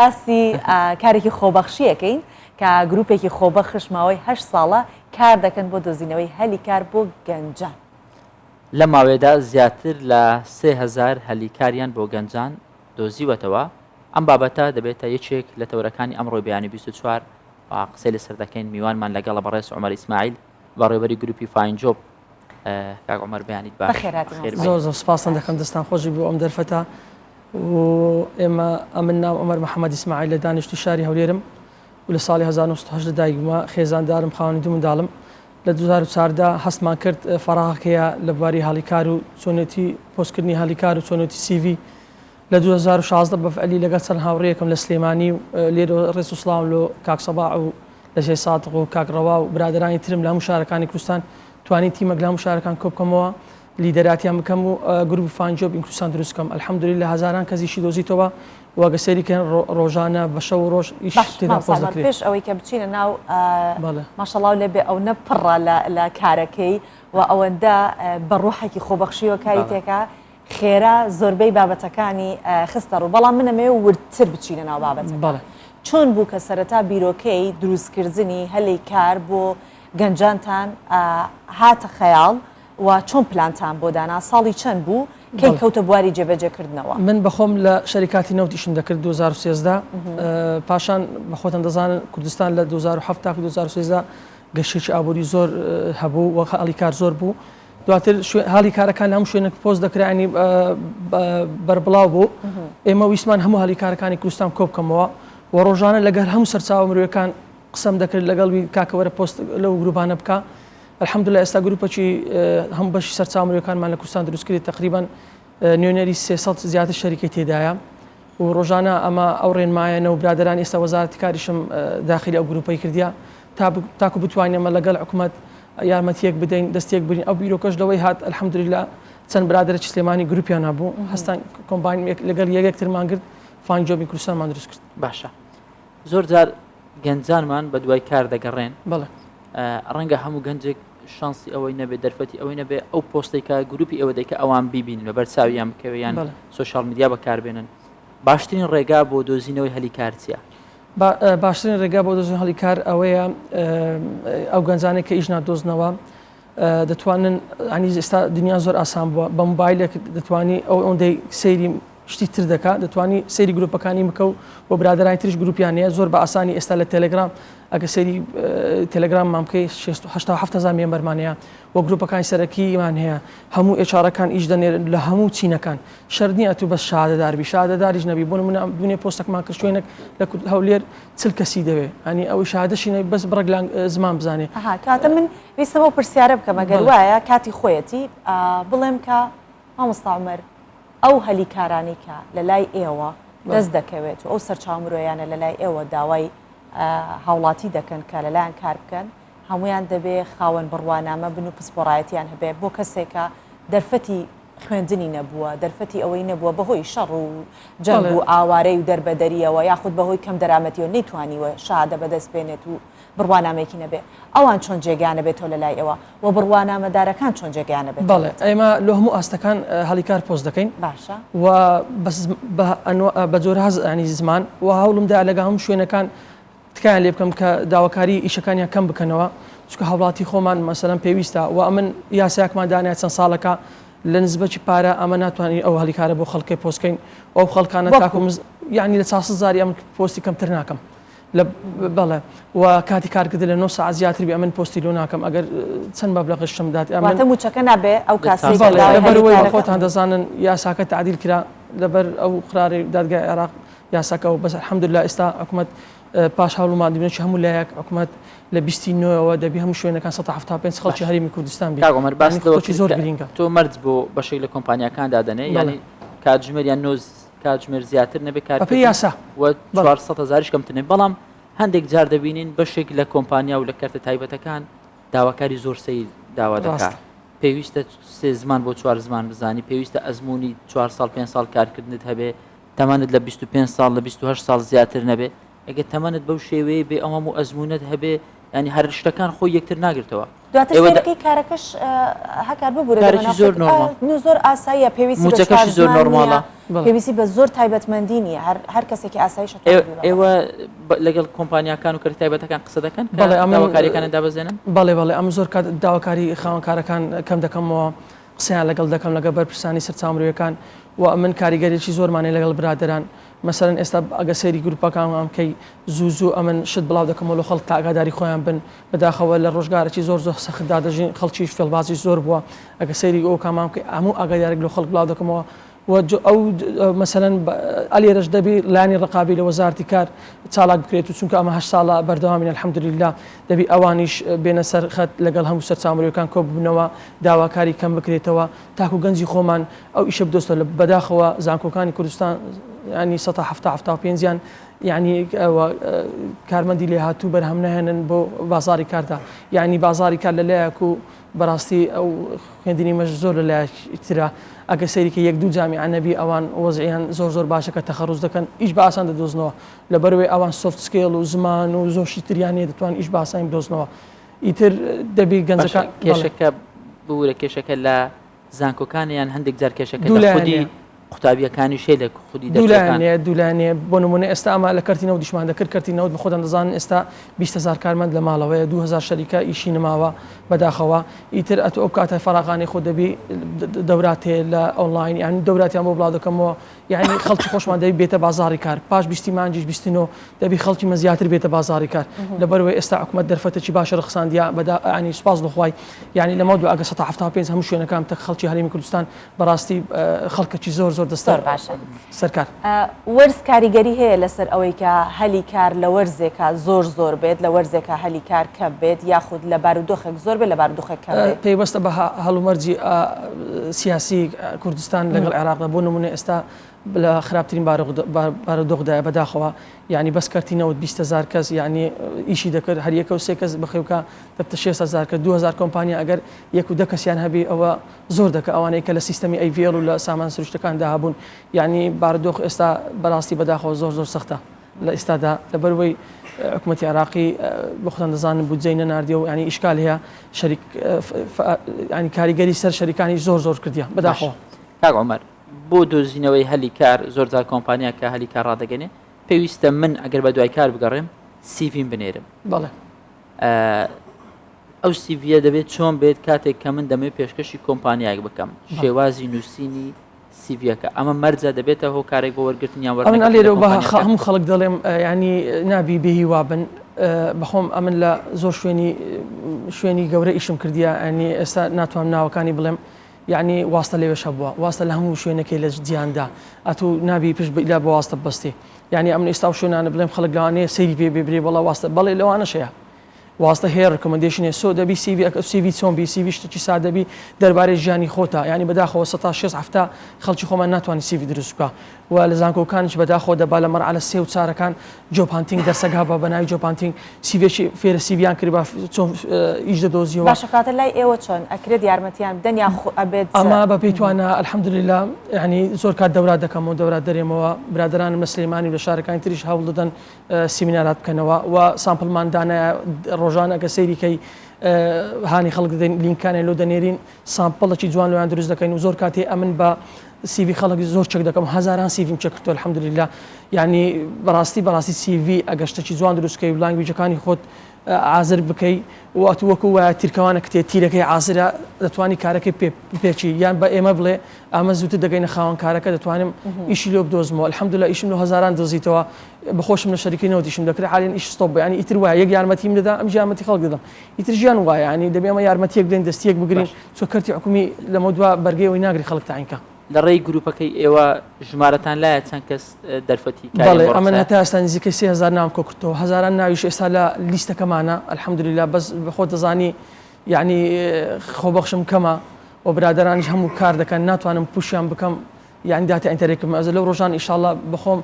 باسی کارێکی خۆبەخشی ئەکەین کە گروپێکی خۆبەخش ماوەی هەشت ساڵە کار دەکەن بۆ دۆزینەوەی هەلی کار بۆ گەنجان. لەم ماوەیەدا زیاتر لە 3000 هەلی کاریان بۆ گەنجان دۆزیوەتەوە، ئەم بابەتە دەبێتە یەکێک لە تەوەرەکانی ئەمڕۆی بەیانی 24 و قسەی لەسەر دەکەین، میوانمان لەگەڵە بەڕێز عومەر ئیسماعیل بەڕێوەبەری گروپی فاین جۆب. کاک عومەر بەیانیت باش. بەخێرهاتی مامۆستا. زۆر زۆر سپاستان دەکەم دەستان خۆشبی بۆ ئەم دەرفەتە و ئێمە ئەمن ناوم عومەر محەمەد ئیسماعیل لە دانیشتووی شاری هەولێرم و لە ساڵی 1970 لە دایک بوومە خێزاندارم خاوەنی دوو منداڵم لە 2014 هەستمان کرد فەراغەک هەیە لە بواری هەڵی کار و چۆنێتی پۆستکردنی هەلی کار و چۆنێتی CV لە 2016 بە فعلی لەگەڵ چەند هاوڕێیەکم لە سلێمانی و لێرەوە ڕێز و سڵاوم لۆ کاک سەباح و لەژێ سادق و کاک ڕەوا و برادەرانی ترم لە هەموو شارەکانی کوردستان توانی تیمەک لە هەموو شارەکان کۆبکەمەوە لیدەراتیان بکەم و گروپ فاین جۆب in کوردستان دروست بکەم الحمدللە هەزاران کەس ئیشی دۆزیتەوە و ئەگەر سەیری کەن ڕۆژانە بە شەو و ڕۆژ ئیش باش تێدا مامۆستا پۆست عومەر دەکرێ. پێش ئەوەی کە بچینە ناو بەڵێ. ماشەڵاو لێ بێ ئەونە پڕە لە لە کارەکەی و ئەوەندە بە ڕوحێکی خۆبەخشیەوە کاری بەڵێ. تێکا خێرا زۆربەی بابەتەکانی خستە ڕوو بەڵام من ئەمەوێ وردتر بچینە ناو بابەتەکە بەڵێ. چۆن بوو کە سەرەتا بیرۆکەی دروستکردنی هەلی کار بۆ گەنجانتان هاتە خەیاڵ و چۆن پلانتان بۆ دانا؟ ساڵی چەند بوو؟ کەی کەوتە بواری جێبەجێکردنەوە؟ من بەخۆم لە شەریکاتی نەوت ئیشم دەکرد 2013 پاشان بەخۆتان دەزانن کوردستان لە 2007 تاکو 2013 گەشەیەکی ئابووری زۆر هەبوو و هەلی کار زۆر بوو دواتر هەلی کارەکان لە هەموو شوێنێک پۆست دەکرا ینی بەربڵاو بوو ئێمە ویستمان هەموو هەلی کارەکانی کوردستان کۆ بکەمەوە و ڕۆژانە لەگەڵ هەموو سەرچاوە مرۆیەکان قسەم دەکرد لەگەڵ وی کاکە وەرە پۆست لەو گروپانە بکە الحمدللە ئێستا گروپەکی هەموو بەشی سەرچاوە مرۆیەکانمان لە کوردستان دروست کرد تقریبا نوێنەری 300 زیاتر شەریکەی تێدایە و ڕۆژانە ئەمە ئەو ڕێنمایەنە و برادران ئێستا وەزارەتی کاریشم داخلی ئەو گروپەی کردیا تا تاکو بتوانین ئەمە لەگەڵ حکومەت یارمەتیەک بدەین دەستێک برین ئەو بیرۆکەش لەوەی هات الحمدللە چەند برادەرێکی سلێمانی گروپیان هەبوو هەستان combine لەگەڵ یەکترمان گرت فاین جۆبی کوردستانمان دروست کرد. باشە زۆر جار گەنجانمان بە دوای کار دەگەڕێن بەڵێ. ڕەنگە هەموو گەنجێک شانسی ئەوەی نەبێت دەرفەتی ئەوەی نەبێ ئەو پۆستێک کە گروپی ئەوە دەکە ئەوان بیبین لە بەرچاویان بکەوێ یان social media بەکاربێنن باشترین ڕێگا بۆ دۆزینەوەی هەلی کار چییە؟ باشترین ڕێگا بۆ دۆزینەوەی هەلی کار ئەوەیە ئەو گەنجانەی کە ئیش نادۆزنەوە دەتوانن ینی ئێستا دنیا زۆر ئاسان بووە بە موبایلێک دەتوانی ئەو ئەوەندەی سەیری شتی تر دەکا دەتوانی سەیری گروپەکانی بکە و بۆ برادەرانی تریش گروپیان هەیە زۆر بە ئاسانی ئێستا لە تێلێگرام ئەگە سەیری تێلێگراممان بکەی 670 هەزار member مان هەیە و گروپەکانی سەرەکیمان هەیە هەموو HR ەکان ئیش دەنێرن لە هەموو چینەکان شەرت نییە تو بەس شادەدار بی شادەداریش نەبی بۆ نمونە دوێنێ پۆستەکمان کرد شوێنێک لە کورد هەولێر چل کەسی دەوێ ئەنی ئەوەی شادەشی نەبی بەس بڕێک زمان بزانێ ئەها کاتە من ویستم ئەو پرسیارە بکەم ئەگەر وایە کاتی خۆیەتی بڵێم کە مامۆستا عومەر ئەو هەلی کارانەی کە لە لای ئێوە دەست دەکەوێت و ئەو سەرچاوە مرۆیانە لە لای ئێوە داوای هاوڵاتی دەکەن کە لەلایان کار بکەن هەمویان دەبێ خاوەن بڕوانامە بن و پسپۆڕایەتیان هەبێ بۆ کەسێکە دەرفەتی خوێندنی نەبووە دەرفەتی ئەوەی نەبووە بەهۆی شەڕ و جەنگ و ئاوارەی و دەربەدەریەوە یاخود بەهۆی کەم دەرامەتیەوە نەیتوانیوە شادە بەدەست بێنێت و بڕوانامەیەکی نەبێ ئەوان چۆن جێگەیان ئەبێتەوە لە لای ئێوە و بڕوانامەدارەکان چۆن جێگەیان ئەبێتەوە بەڵێ ئێمە لۆ هەموو ئاستەکان هەلی کار پۆست دەکەین باشە. و بەس بە ئەنوا بە جۆرەها ینی زمان و هەوڵم دا لەگە هەموو شوێنەکان تکایان لێ بکەم کە داواکاری ئیشەکانیان کەم بکەنەوە چونکە هاوڵاتی خۆمان مەسەلەن پێویستە و ئەمن یاسایەکمان دانایە چەند ساڵەکە لە نسبەکی پارە ئەمە ناتوانین ئەو هەلی کارە بۆ خەڵکێ پۆست کەین و ئەو خەڵکانە تاکو یعنی لە 400 زاری ئەمن پۆستی کەمتر ناکەم لە بەڵێ و کاتی کارکردن لە 9 ساعت زیاتر بێ ئەمن پۆستی لۆ ناکەم ئەگەر چەند مەبلەغیشم دات ئەمن واتە مووچەکە نابێ ئەو کاسەی کە بەڵێ داوای لەبەر ئەوەی هەلی کارەکە خۆتان دەزانن یاساکە تەعدیل کرا لەبەر ئەو قرارەی دادگای عێراق یاساکە و بەس الحمدللە ئێستا حکومەت پاش هەوڵ و ماندووبوونێکی هەموو لایەک حکومەت لە بیستی نۆیەوە دەبی هەموو شوێنەکان 175 خەڵکی باش هەرێمی کوردستان بی کاک عومەر یانی باست لەوە خطەکی کرد زۆر کە گرینگە. تۆ مەرج بۆ بەشێک لە کۆمپانیاکان دادەنێ بەڵێ. یانی کاتژمێر یان نۆ کاتژمێر زیاتر نەبێ بەپێی کارکردن یاسا و بەڵێ. 400 هەزاریش کەمتر نەبێ بەڵام هەندێک جار دەبینین بەشێک لە کۆمپانیا و لە کەرتە تایبەتەکان داواکاری زۆر سەیر داوا دەکا ڕاستە. پێویستە سێ زمان بۆ چوار زمان بزانی پێویستە ئەزمموی چوار ساڵ پێ ساڵ کارکردنت هەبێ تەمەنت لە 25 ساڵ لە 28 ساڵ زیاتر نەبێ ئەگەر تەمەنت بەو شێوەیە بێ ئەو هەموو ئەزموونەت هەبێ ینی هەر شتەکان خۆی یەکتر ناگرتەوە دواتر ئێوە سەیرەکەی کارەکەش هەکار ببورە کارێکی زۆر نۆرماڵ نو زۆر ئاساییە پێویستی بە موچەکەشی زۆر زمان نۆرماڵە. نییە. پێویستی بە زۆر تایبەتمەندی نییە هەر هەر کەسێکی ئاساییش ئەتوانێت بیبا بەڕێوە. ئێوە لەگەڵ کۆمپانیاکان و کەرتە تایبەتەکان قسە دەکەن کە بەڵێ ئەمن داواکارییەکانیان دابەزێنن؟ بەڵێ بەڵێ ئەمن زۆر کات داواکاری خاوەنکارەکان کەم دەکەمەوە قسەیان لەگەڵ دەکەم لەگەڵ بەرپرسانی سەرچاوە مرۆیەکان و ئەمن کاریگەریی زۆرمان هەیە لەگەڵ برادەران مەسەلەن ئێستا ئەگەر سەیری گروپەکانمان بکەی زوو زوو ئەمن شت بڵاو دەکەمەوە لۆ خەڵک تا ئاگاداری خۆیان بن بەداخەوە لە ڕۆژگارێکی زۆر زۆر سەختدا دەژین خەڵکیش فێڵبازیش زۆر بووە ئەگەر سەیری ئەوکامان بکەی هەموو ئاگادارێک لۆ خەڵک بڵاو دەکەمەوە و ئەو مەسەلەن ئەلێرەش دەبی لایەنی ڕقابی لە وەزارەتی کار چالاک بکرێت و چونکە ئەمە هەشت ساڵە بەردەوامین الحمدللە دەبی ئەوانیش بێنە سەر خەت لەگەڵ هەموو سەرچاوە مرۆیەکان کۆ ببنەوە داواکاری کەم بکرێتەوە تاکو گەنجی خۆمان ئەو ئیشە بدۆستەوە لە بەداخەوە زانکۆکانی کوردستان ینی سەتا حەفتا حەفتا و پێنجیان یعنی کارمەندی لێهاتوو بەرهەم ناهێنن بۆ بازاری کاردا یعنی بازاری کار لە لایەک و بەڕاستی ئەو خوێندنی مەش زۆر لە لایەکی ترە ئەگەر سەیری کەی یەک دوو جامیعە نەبی ئەوان وەزعیان زۆر زۆر باشە کە تەخەروج دەکەن ئیش بە ئاسان دەدۆزنەوە لەبەرئەوەی ئەوان soft skill و زمان و زۆر شتی تریان هەیە دەتوان ئیش بە ئاسانی بدۆزنەوە ئیتر دەبی باشە گەنجەکان بەڵێ. کێشەکە ببورە کێشەکە لە زانکۆکانە یان هەندێک جار کێشەکە دوو لە لایەن خودی هەیە. قوتابییەکانیش هەیە لە خودی دوو لایەن دەرچووەکان؟ هەیە دوو لایەن هەیە بۆ نموونە ئێستا ئەمە لە کەرتی نەوتیشمان دەکرد کەرتی نەوت بە خۆتان دەزانن ئێستا 20 هەزار کارمەند لە ماڵەوەیە 2000 شەریکە ئیشی نماوە بەداخەوە ئیتر ئەتۆ ئەو کاتە فەراغانەی خۆت دەبی دەورات هەیە لە ئۆنلاین یانی دەوراتیان بۆ بڵاو دەکەمەوە یانی خەڵکی خۆشمان دەبی بێتە بازاڕی کار پاش بیستی مانگیش 29 دەبی خەڵکی مە زیاتر بێتە بازاڕی کار لەبەرئەوەی ئێستا حکومەت دەرفەتێکی باشە ڕەخساندیە بەدا یانی سوپاس بۆ خوای یانی لەمەو دوا ئەگەر 175 هەموو شوێنەکان بتە خەڵکی هەرێمی کوردستان بەڕاستی خەڵکەکی زۆر زۆر دەستە زۆر باشە. سەر کار. وەرز کاریگەری هەیە لەسەر ئەوەی کە هەلی کار لە وەرزێکا زۆر زۆر بێت لە وەرزێکا هەلی کار کەم بێت یاخود لە بارودۆخێک زۆر بێت لە بارودۆخێک کەم بێت؟ پەیوەستە بە هەڵومەرجی سیاسی کوردستان لەگەڵ عێراقدا بۆ نمونە ئێستا لە خراپترین بارودۆخدایە بەداخەوە یانی بەس کەرتی نەوت 20 هەزار کەس یانی ئیشی دەکرد هەر یەکە و سێ کەس بەخێوکە دەبتە 6 هەزار کە 2000 کۆمپانیا ئەگەر یەک و دە کەسیان هەبی ئەوە زۆر دەکە ئەوانەی کە لە سیستەمی AVL و لە سامان سروشتەکاندا هەبوون یانی بارودۆخ ئێستا بەراستی بەداخەوە زۆر زۆر سەختە لە ئیستادا لەبەروەی حکومەتی عێراقی بۆ خۆتان دەزانن بودجەی نەناردیە و یانی ئیشکال هەیە شەریک یانی کاریگەری سەر شەریکانی زۆر زۆر کردیە بەداخەوە. کاک عومەر بۆ دۆزینەوەی هەلی کار زۆر جار کۆمپانیا کە هەلی کار ڕادەگەنێ پێویستە من ئەگەر بە دوای کار بگەڕێم سیڤیم بنێرم. بەڵێ. ئەو سیڤیە دەبێت چۆن بێت کاتێک کە من دەمەوێت پێشکەشی کۆمپانیایەک بکەم شێوازی نووسینی سیڤیەکە ئەمە مەرجە دەبێتە هۆکارێک بۆ وەرگرتن یان ئەمن وەرنەگرتن لە ئەلێرەوە بە کۆمپانیاکە؟ هەموو خەڵک دەڵێم یانی نابی بێ هیوا بن بەخۆم ئەمن لە زۆر شوێنی شوێنی گەورە ئیشم کردیە یانی ئێستا ناتوانم ناوەکانی بڵێم یانی واستە لەوێش هەبووە واستە لە هەموو شوێنەکەی لە جیهاندا ئەتوو نابی پشت بە ئیلا بە واستە ببەستی یانی ئەمن ئێستا ئەو شوێنانە بڵێم خەڵک لەوانەیە سەیری پێ بێ برێ بەڵا واستە بەڵێ لەوانەش هەیە واستە هەیە recommendation هەیە so دەبی CV ئەکە CV چۆن بی CV شتێکی سادە بی دەربارەی ژیانی خۆتە یانی بەداخەوە سەتا شێست حەفتا خەڵکی خۆمان ناتوانانی CV دروست بکا و لە زانکۆکانیش بەداخەوە دەبا لە مەرحەلە سێ و چارەکان job hunting دەرسەک هەبا بە ناوی job hunting CV ێکی فێرە CV یان کردبا چۆن ئیش دەدۆزیەوە. باشە کەواتە لای ئێوە چۆن ئەکرێت یارمەتیان بدەن یان خۆ ئەبێت. ئەمە بە پێی توانا الحمدللە یانی زۆر کات دەورات دەکەم و دەورات دەرێمەوە برادەرانم لە سلێمانی و لە شارەکانی تریش هەوڵ دەدەن سیمینارات بکەنەوە و sample مان دانایە ڕۆژانە ئەگەر سەیری کەی هانی خەڵک دەدەین لینکانیان لۆ دەنێرین sample ێکی جوان لۆیان دروست دەکەین و زۆر کاتێ ئەمن بە CV خەڵک زۆر check دەکەم هەزاران CV م check کردووە الحمدلله یعنی بەڕاستی بەڕاستی CV ئەگەر شتێکی جوان دروست کەی و language ەکانی خۆت عازر بکەی و ئەتوو وەکو وایە تیرکەوانە کتێ تیرەکەی عازرە دەتوانی کارەکەی پێ بپێکی یان بە ئێمە بڵێ ئەمە زووتر دەگەینە خاوەن کارەکە دەتوانم ئیشی لۆ بدۆزمەوە الحمدلله ئیشم لۆ هەزاران دۆزیتەوە بەخۆشم لە شەریکەی نەوت ئیشم دەکرد حالێن ئیش stop بوو یانی ئیتر وایە یەک یارمەتیم دەدا ئەمش یارمەتی خەڵک دەدەم ئیتر ژیان وایە یانی دەبێ ئەمە یارمەتیەک بدەین دەستیەک بگرین باش. چۆ کەرتی حکومی لەمەودوا بەرگەی ئەوەی ناگری خەڵک تەعین کا. لە ڕێی گروپەکەی ئێوە ژمارەتان لایە چەند کەس دەرفەتی کاریان بەڵێ بۆ ئەمن ڕەخسایە؟ هەتا ئێستا نزیکەی 3000 ناوم کۆکردتەوە هەزاران ناویش ئێستا لە لیستەکەمانە الحمدللە بەس خۆت دەزانی یەعنی خۆبەخشم کەمە و برادەرانیش هەموو کار دەکەن ناتوانم push یان بکەم یەعنی data entry ێکم ئەزە لەو ڕۆژان ئیشاڵا بەخۆم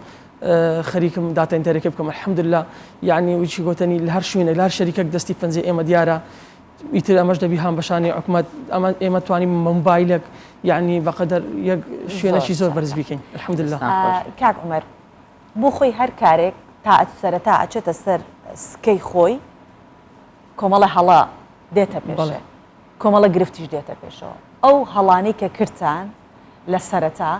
خەریکم data entry ەکە بکەم الحمدللە یەعنی وچی گۆتەنی لە هەر شوێنێک لە هەر شەریکەک دەستی پەنجەی ئێمە دیارە ئیتر ئەمەش دەبی هان بەشانی حکومەت ئەمە ئێمە توانیم مۆبایلێک یەعنی بەقەدەر یەک شوێنێکی زۆر بەرز بیکەین الحمدللە. کاک عومەر بۆ خۆی هەر کارێک تا سەرەتا ئەچێتە سەر سکەی خۆی کۆمەڵە هەڵە دێتە پێشێ کۆمەڵە گرفتیش دێتە پێشەوە ئەو هەڵانەی کە کردتان لە سەرەتا.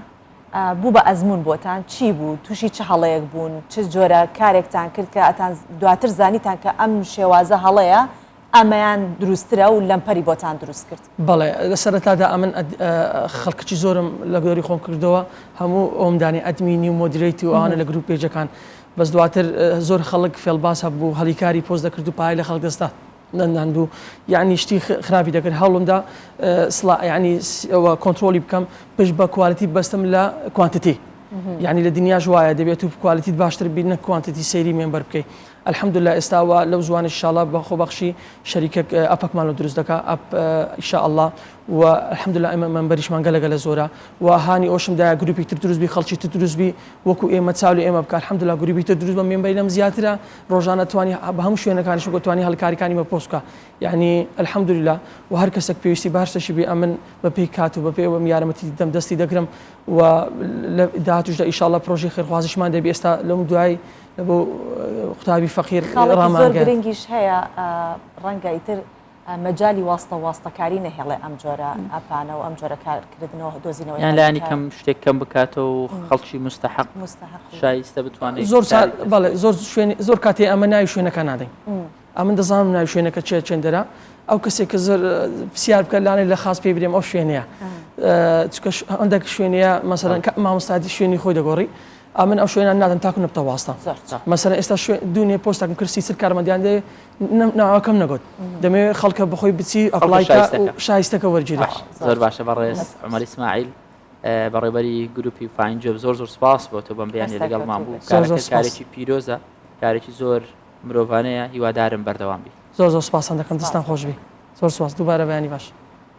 بوو بە ئەزموون بۆتان چی بوو؟ تووشی چ هەڵەیەک بوون؟ چ جۆرە کارێکتان کرد کە ئەتان دواتر زانیتان کە ئەم شێوازە هەڵەیە ئەمەیان دروستترە و لەمپەری بۆتان دروست کرد؟ بەڵێ لە سەرەتادا ئەمن خەڵکەکی زۆرم لە دەوری خۆم کردەوە هەموو ئەوم دانێ admin ی و moderate و ئەوانە لە گروپ page ەکان بەس دواتر زۆر خەڵک فێڵباز هەبوو هەڵیکاری پۆست دەکرد و پارەی لە خەڵک دەستا نەنداند و یعنی شتی خراپی دەکرد هەوڵمدا سڵا یعنی ئەوە کۆنترۆڵی بکەم پشت بە quality بەستم لە quantity یعنی لە دنیاش وایە دەبێت و quality ت باشتر بی نەک quantity سەیری member بکەی الحمدللە ئێستا وا لەو زوانەش ئیشاڵا بە خۆبەخشی شەریکەک app ەکمان لۆ دروست دەکا app ئیشاڵا و الحمدللە ئێمە member یشمان گەلە گەلە زۆرە و هانی ئۆشم دایە گروپی تر دروست بی خەڵکی تر دروست بی وەکو ئێمە چاو لە ئێمە بکا الحمدللە گروپی تر دروست بە member ی لەم زیاترە ڕۆژانە توانی بە هەموو شوێنەکانیش وەکو توانی هەلکاریکانی مە پۆست بکا یعنی الحمدللە و هەر کەسێک پێویستی بە هەر شتێکی بێ ئەمن بە پێی کات و بە پێی ئەوەم یارمەتی دەم دەستی دەگرم و لە داهاتوشدا ئیشاڵا پرۆژەی خێرخوازیشمان دەبی ئێستا لەم دوای لە بۆ قوتابی فەقیر خاڵێکی زۆر ڕامانگەیاند. گرنگیش هەیە ڕەنگە ئیتر مەجالی واستە و واستەکاری نەهێڵێ ئەم جۆرە ئەپانە و ئەم جۆرە کارکردنەوە دۆزینەوەی یان هەلی لایەنی کار کەم شتێک کەم بکاتەوە و خەڵکی موستەحەق موستەحەق و شایستە بتوانێت زۆر سا کاری دەست بەڵێ زۆر شوێنی زۆر کاتێ ئەمە ناوی شوێنەکە نادەین ئەمن دەزانم ناوی شوێنەکە چێ چێندەرە ئەو کەسێک کە زۆر پرسیار بکە لانێ لە خاص پێی برێم ئەو شوێنەیە چونکە هەندێک شوێنەیە مەسەلەن کە مامۆستادی شوێنی خۆی دەگۆڕی ئەمن ئەو شوێنان نادەم تاکو نەبتە واستە مەسەلەن ئێستا شوێن دوونێ پۆستەکم کرد 30 کارمەندیان دێ ناوەکەم نەگوت دەمەوێت خەڵکە بەخۆی بچی apply شایستەکە وەرگیرێت. زۆر باشە بەڕێز عومەر ئیسماعیل بەڕێوبەری گروپی فاین جۆب زۆر زۆر سپاس بۆ تۆ بەم بەیانیە لەگەڵمان بوو کارەکە کارێکی پیرۆزە کارێکی زۆر مرۆڤانەیە هیوادارم بەردەوام بی. زۆر زۆر سپاستان دەکەم دەستان خۆش بی زۆر سپاس دووبارە بەیانی باش.